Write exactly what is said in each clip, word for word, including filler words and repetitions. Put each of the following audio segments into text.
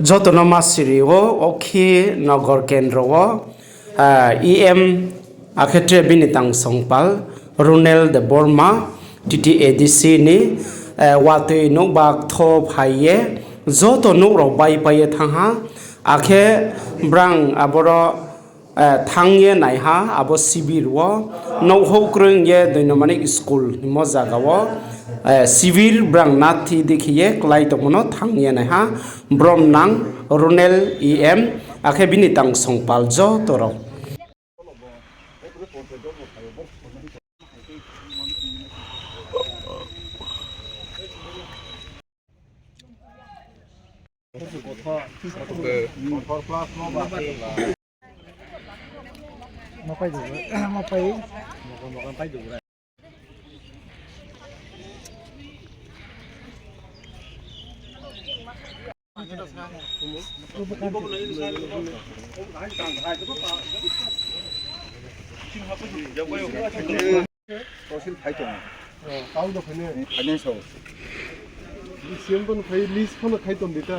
Joto no ma siri o, okhi Nogor Kendro o, ah, E M, akhe tre bini tangsongpal, Ronel Debbarma, T T A D C ni, eh, watoi nouhba ktho phai ye, joto nouh rao baipai ye thanng ha, akhe brang aboro, eh, thanng ye nai ha, abo sibir wo, nouh houhkroing ye Doinomanik school himo zaga wo, eh, sibir brang nathi dikhe ye klái tongmo no thanng ye nai ha, brom nang Ronel E M, akhe bini tangsongpal joto rao. Tosil phai tong. Tau do phai ne. Phai ne sao. Siyam to phai list pho no khai tong di ta.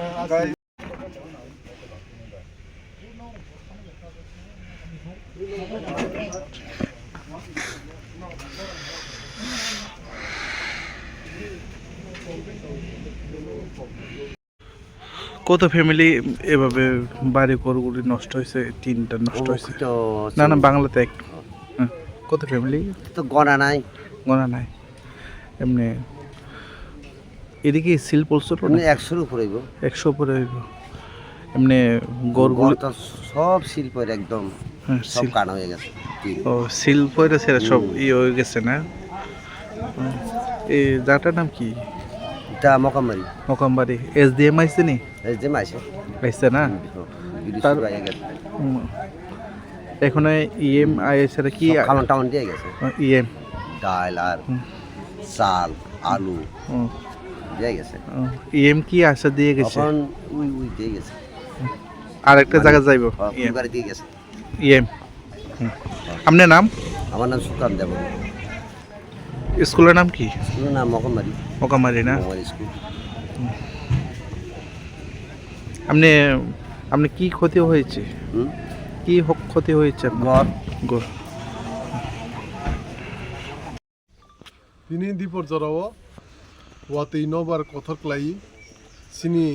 কত ফ্যামিলি এভাবে বাড়ি ঘরগুলি নষ্ট হয়েছে? তিনটা নষ্ট ও, হয়েছে। তো না, না, আছে। বাংলাতে এক-, হুম, কত ফ্যামিলি? তো গণা নাই। গণা নাই। এমনি এদিকে সিল পড়ছে তো না? এমনি একশোর উপরে হইব। একশো উপরে হইব। এমনি ঘরগুলি ঘর তো সব সিল পড়ে একদম, হ্যাঁ, সব সিল। কানা হয়ে গেছে। টিন। ও, সিল পড়ে সেটা সব হুম। ইয়ে হয়ে গেছে না? হুম। এই জায়গাটার নাম কি? এটা মকামবাড়ি। মকামবাড়ি। এসডিএম আইছে নি? এসডিএম আইছে। আইছে না? হুম, হুম। বিডিসি তার বাইরে গেছে। হুম। এখন ইএম আইছে কি? সব খাওয়ান টাওয়ান দিয়ে গেছে। ও, ইএম। ডাল আর হুম। চাল, আলু হুম। দিয়ে গেছে। ও, ইএম কি আশা দিয়ে গেছে? এখন উই উই দিয়ে গেছে। আরেকটা মানে, জায়গা যাইব? হ্যাঁ, ইএম। ফুলবাড়ি দিয়ে গেছে। ইএম। হুম। আপনার নাম? আমার নাম সুকান্ত দেব। স্কুলের নাম কি? স্কুলের নাম মকামারি। মকামারি না? মকামারি স্কুল। হুম। আপনি, আপনি কি ক্ষতি হয়েছে? হুম? কি হ-, ক্ষতি হয়েছে আপনার? ঘর। ঘর। Tini dipor jora o watoi nobar kothor klai chini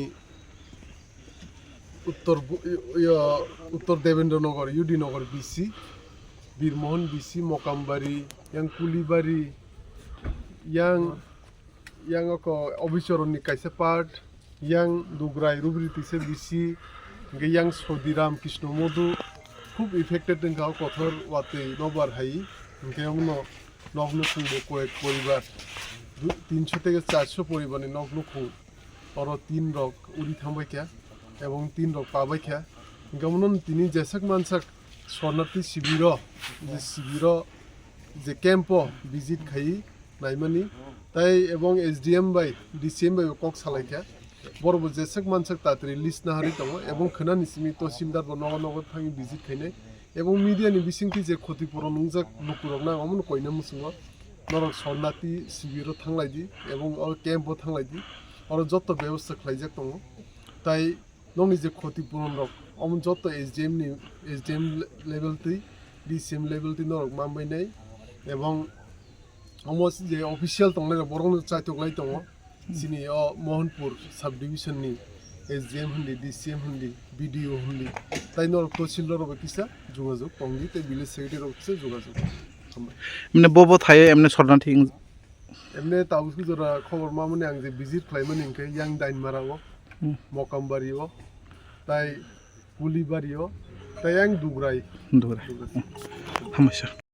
Uttor Bu-, yo, Uttor Debendra Nagar, U D Nagar B C, Birmohon B C, Mokambari, yang Kulibari, yang, yang oko Obichoron ni kaisa part, yang Dugrai Rubri tisa B C, hingke yang Sodiram Krishna Modu, khub affected wngkha o kothor watoi nobar hai, hingke omo no nok nukhung bo koyek poribar, du-, tinso theke charso poribar ni nok nukhung. Oro tin rok uri thangbai kha, ebong tin rok pabai kha. Hingke omo no tini jeswk mansak sornarthi sibiro, je sibiro, je camp o visit khai naimani, tai ebong S D M bai, D C M bai bo kok salai kha. Borok bo jeswk mansak tatri list naharwi tongo, ebong khwnani simi tohsildar bo nogo nogo thangwi visit khainai. Ebong media ni bisingtwi je khoti puron wngjak lukurok nang omono koina muchungo. Norok sornarthi sibiro thanglai di, ebong o camp o thanglai di. Oro joto bebostha khlaijak tongo. Tai nokni je khoti puron rok, omo joto S D M ni, S D M level twi, D C M level twi norok manbai nai. Ebong omo je official tongnai rok borok no chaitok lai tongo. Chini o Mohanpur sub division ni S D M hindi, D C M hindi, B D O hindi. Tai norok tohsildar rok bai kisa jogajog tongdi, tai village secretary rok kisa jogajog. Hambai. Mane bo bo thaio emne sornarthi wng- Emne tabuk jora khobor mamani ang je visit khlaimani hingke yang Dainmara o, Hmm. Mokambari o, tai Kulibari o, tai yang Dugrai. Dugrai. Dugrai. Hambai sir.